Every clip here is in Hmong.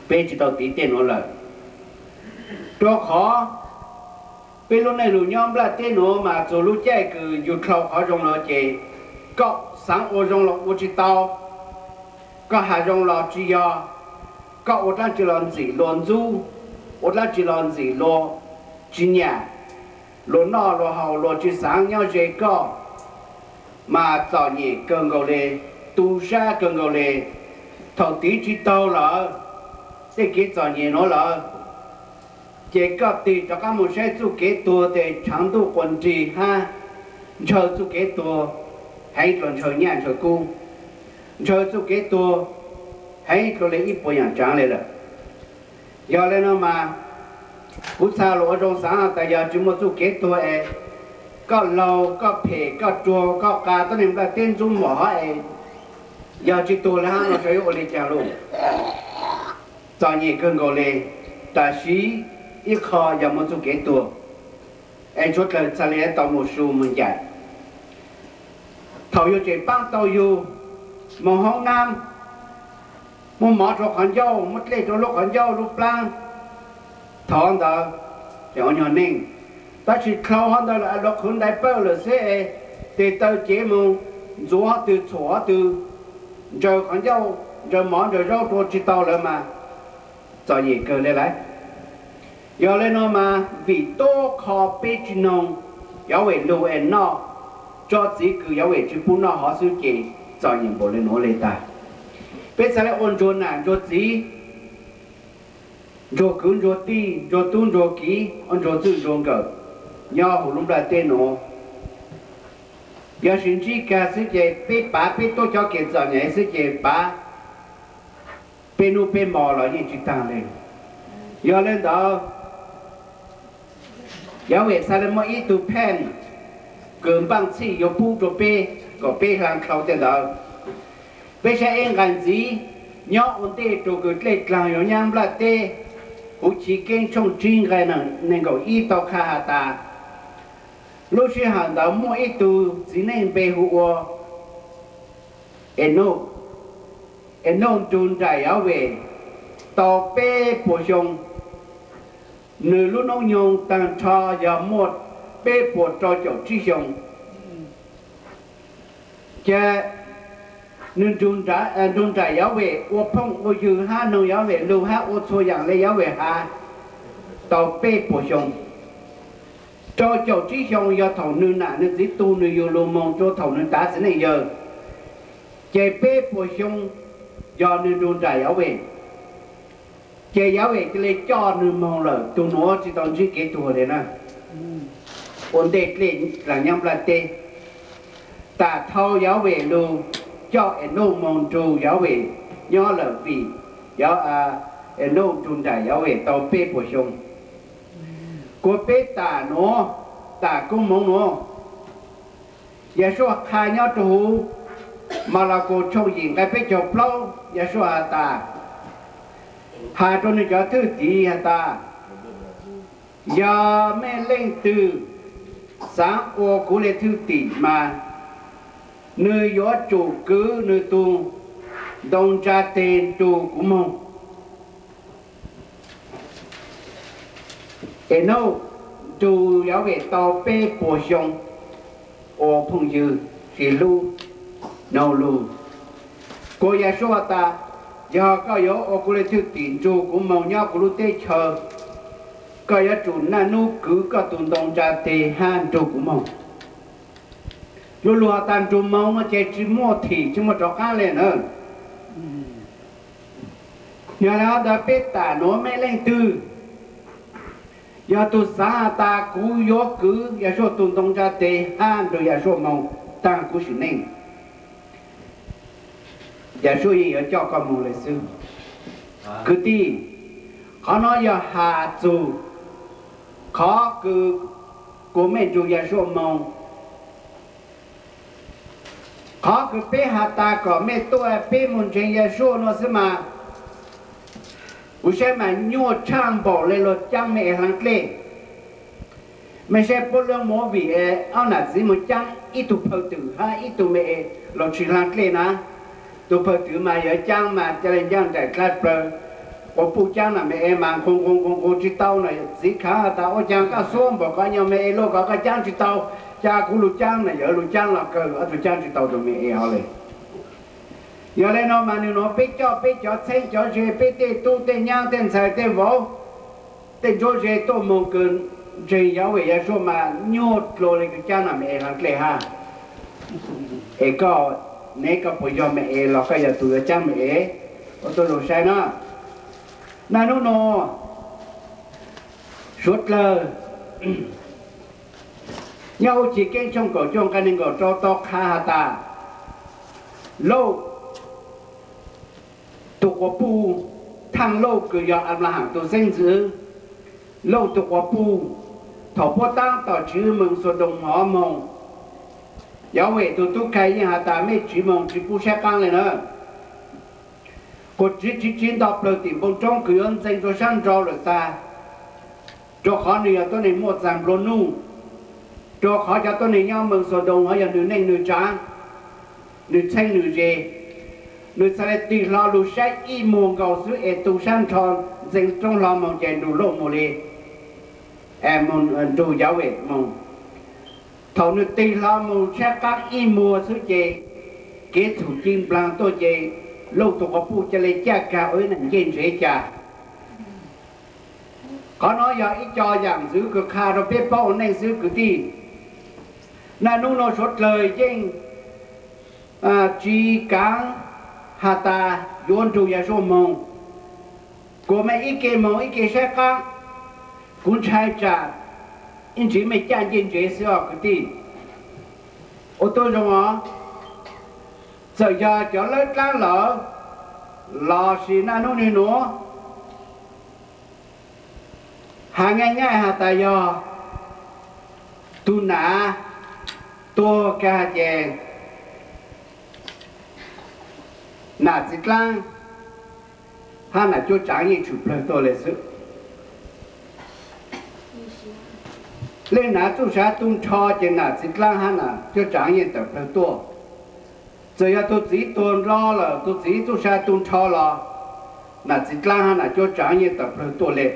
Peb tsis tau tiv tej nuav lawm, rua qhov peb lub neej lug nyob nplaj teb nuav mas txug lub caij kws yug dlhau qhov zoo lug ces koj xaav ua zoo los ua tsis tau, koj has zoo los tsis yog, koj ua dlaab tsi los ntxim luag ntxub, ua dlaab tsi los ntxim luag tsis nyam, luag noj luag haus luag tsis xaav nyob ze koj, mas txom nyem kawg nkaus le, tu sab kawg nkaus le. Thaum tiv tsis taug lawm tej kev txom nyem nuav lawm, ces koj tig rov qab moog saib txuj kev tuag tes tshaav ntuj quas nrig hab ntshaw txuj kev tuag heev dlua ntshaw nyaj ntshaw kub, ntshaw txuj kev tuag heev dlua le ib puas yaam tsaav le lawm. Yog le nuav mas kuv txhaj lug ua zoo xaav tas yog tsis muaj txuj kev tuag es koj laug koj phem koj ruag koj qa tuab neeg nplaj teb ntxub mum hov es yog tsis tuag le hab no tsuas yuav ua le caag lug. Txom nyem kawg nkaus le, tam sim ib qho yog muaj txuj kev tuag es tshuav dlawg txhaj le tau moog su moog ncaim. Thaum yug tseem paab tau yug, moog hoob naab, muaj mov rua qhov ncauj, muaj dlej rua lub qhov ncauj lub plaab, thaum ntawd ua nyuag neej. Tab sis dlhau hov ntawd lawm luag qhwv ntais pawg lawm xwb es tes taw cev moog ntxuav hov twg txhuam hov twg, ntsaws qhov ncauj ntsaws mov ntsaws zaub rua tsis tau lawm mas txom nyem kawg le lawm. Yog le nuav mas vim tub qho peb tsi noog Yauve lug es noj, tso txiv kws Yauve tsi pub noj hov xwb ces txom nyem npaum le nuav le tag. Peb txhaj le ua ntsuag nam ntsuag txiv, ntsuag kwv ntsuag tij, ntsuag tub ntsuag kiv, ua ntsuag txwj ntsuag nkawm nyob huv lub nplaj teb nuav. Yog sis ntsib kag xwb ces peb pav peb tuab cov kev txom nyem xwb ces pav peb nub peb mo los yeej tsi taag le. Yog le ntawd, Yauve txhaj le muaj ib tug pheej kws npaaj txhij yuav pub rua peb kom peb hla dlhau tej ntawd. Peb saib ib nqai ntxiv nyob ua ntej rua kws dlej dlaag yuav nyab nplaj teb, huv Chiv Keeb tshooj tsib nqai neeg nkaum ib tau qha has tas, lub sij hawm ntawd muaj ib tug txiv neej npe hu ua Enauj. Enauj nrug nraim Yauve tau peb puas xyoo. Nws lub noob nyoog taag nrho yog muaj peb puas rau caum tsib xyoo. Ces nws nrug nraim Yauve ua phooj ua ywg hab noog Yauve lug hab ua txhua yaam le Yauve has tau peb puas xyoo. Rau caum tsib xyoo yog thaum nws nam nws txiv tu nws yug lug moog rua thaum nws tav txiv neej yawg. Ces peb puas xyoo yog nws nrug nraim Yauve. Ces Yauve cia li coj nws moog lawm, tug nuav tsi tau ntsib kev tuag le na. Ua ntej dlej dlaag nyab nplaj teb, tam dhau Yauve lug coj Enauj moog nrug Yauve nyob lawm vim Enauj nrug nraim Yauve tau peb puas xyoo. Kuas peb tam nuav, tam koob moov nuav, Yasua qha nyob rua huv Malakaus tshooj yim nqai peb caug plaub, Yasua has tas, has rua nws cov thwj tim has tas, yog mej leej twg xaav ua kuv le thwj tim mas nws yuav tsum kwv nws tug ntoo ntsa teg nrug kuv moog. Enauj nrug Yauve tau peb puas xyoo ua phooj ywg, sib hlub, noog lug. Kuas Yasua tas, yog koj yuav ua kuv le thwj tim nrug kuv moog nyob kuv lub teb chaws, koj yuav tsum naj nub kwv koj tug ntoo ntsa teg hab nrug kuv moog. Lug lug has tas nrug moog no ces tsi muaj thim tsi muaj rov qaab le na. Yog le hov ntawd peb tam nuav mej leej twg yog tug xaav has tas kuv yuav kwv Yasua tug ntoo ntsa teg hab nrug Yasua moog taag kuv sim neej, Yasua yeej yuav coj koj moog le xwb. Kwv tij, qhov nuav yog has txug qhov kws kuas mej nrug Yasua moog. Qhov kws peb has tas kom mej tuaj peb moog ntseeg Yasua nuav xwb mas, kuv saib mas nyuaj tshaj npaum le luag caab mej es hlaa dlej. Mej saib puab lub movie es ob nam txiv moog caab ib tug phawj twm hab ib tug me es los tsis hlaa dlej na. Tug phawj twm mas yuav caab mas ca le ncaaj nraim dlab plawg, Quas puj caab nam me es mas nqus nqus nqus nqus tsis tau na, txiv khaav has tas ua caag koj xuab npaum koj nyuas me es luaj kom koj caab tsis tau, ca kuv lug caab na, yog lug caab los kawg ob tug caab tsis tau tus me es hov le. Yog le nuav mas nwg nuav peb coj peb cov txheeb cov ze, peb tej tub tej nyaab tej ntxhais tej vauv, tej ntsuab ze tuaj moog kws ntseeg Yauve Yashua mas nyuaj dlua le kws caab nam me es hlo dlej hab. Es koj, neb koj puas yog me es los koj yog tug yuav caab me es? Ua tuab zoo saib na. Naj nub nua, suav dlawg, nyob huv Chiv Keeb tshooj kaum cuaj nqai neeg nkaum rau tau qha has tas, Lauj tug quas puj, thaaj Lauj kws yog Anplaham tug xeeb ntxwv, Lauj tug quas puj, thaum puab taab tom tsiv moog Xaudoos hov moog, Yauve tug tub khai yeej has tas mej tsiv moog tsis pub saib qaab le na. Quas tsiv tsiv tsiv nto plawg tim npoo roob kws yuav ntxeev rua sab nrau lawm tag, rua qhov nwg yog tuab neeg muaj txaag nplua nuj, rua qhov cov tuab neeg nyob moog Xaudoos hov yog nwg neej nwg tsaav, nwg txheeb nwg ze, nwg txhad le tig hlo lug saib ib muag nkaus xwb es tu sab nrho ntxeev roob hlo moog ces nrug Lauj moog le, nrug Yauve moog. Thaum nwg tig hlo moog saib qaab ib muag xwb ces kev txhum ci nplaag tuaj ces Lauj tug quas puj ca le caj kag ua ib nam ncej ntsev ca. Qhov nuav yog ib co yaam ntxwv kws qha rua peb paub ua neej xwb kwv tij. Naj nub nua suav dlawg yeej tsis kaav has tas yuav nrug Yashua moog, kuas mej ib ke moog ib ke saib qaab. Kuv ntshai tsam ib ntsis mej caj ncej ntsev xwb os kwv tij. Ua tuab zoo os, txawm yog cov lawb dlaab lawm lossis naj nub nwg nuav, has nyaj nyaj has tas yog tug nam tuag kag ces nam txiv dlaab hab nam cuab tsaav yeej tshwm plawg tuaj le xwb. Leej nam txuj sa tu nrho ces nam txiv dlaab hab nam cuab tsaav yeej tawm plawg tuaj. Txawm yog tug txiv tuag nrho lawm, tug txiv txuj sa tu nrho los, nam txiv dlaab hab nam cuab tsaav yeej tawm plawg tuaj le.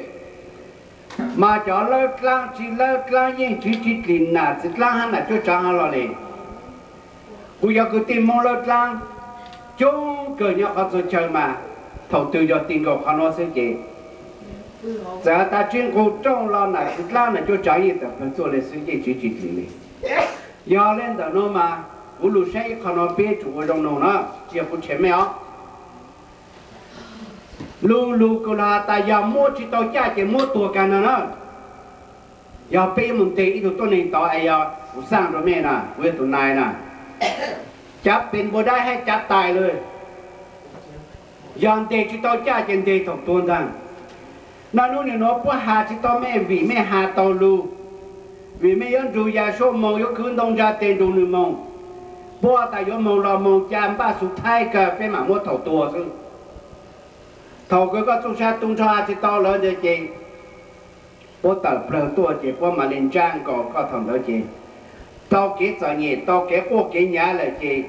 Mas cov lawb dlaab tsi lawb dlaab yeej tsiv tsi dlim nam txiv dlaab hab nam cuab tsaav hab los le. Kuv yog kwv tij Moob lawb dlaab coob kawg nyob qhov txhua chaw mas, thaum twg yog tig nkaus qhov nuav xwb ces txawm has tas tsi nqug rooj los nam txiv dlaab nam cuab tsaav yeej tawm plawg tuaj le xwb, yeej tsiv tsi dlim le. Yog le ntawm nuav mas kuv lug saib ib qho nuav peb tsum ua zoo noog na, tsi yog kuv tshev mej os. Lug lug kws los has tas yog muab tsi tau caj ces muab tuag kag no na. Yog peb mus nteg ib tug tuab neeg tod es yog kuv xaaj rua mej na, kuv yog tus nai na, cav pes npua dawb hab cav tais lawm. Yog nteg tsi tau caj ces nteg thaum tuag ntag. Naj nub nwg nuav puab has tsi tau mej vim mej has tau lug, vim mej yuav nrug Yashua moog, yuav khwv ntoo ntsa tes nrug nwg moog. Puab tas yuav moog los moog, ca npaj xu thaib kag peb mam muab thaum tuag xwb. Thaum kws koj txuj sa tu nrho tsi tau lawm ntawd ces puab tawm plawg tuaj ces puab mam le ntsaj nkaus koj thaum ntawd ces tau kev txom nyem tau kev quaj kev nyav lawm ces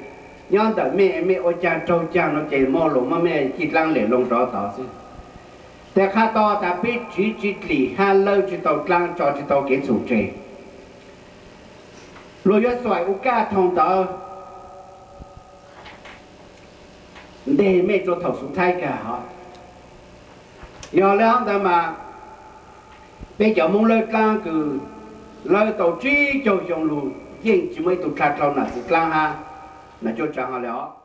nyob ntawm mej, mej ua caag raug caag no ces muaj lug muab mej cig dlaab lem loo rov tod xwb. Tes qha tau tas peb tsiv tsi dlim hab lawb tsi tau dlaab tso tsi tau kev txhum tseg. Luag yuav xuaim u kaj thaum ntawd nteg mej rua thaum xu thaib kag hov. Yog le hov ntawd mas peb cov Moob lawb dlaab kws lawb tau tsib caug xyoo lug yeej tsi muaj ib tug dlha dlhau nam txiv dlaab hab nam cuab tsaav hov le os.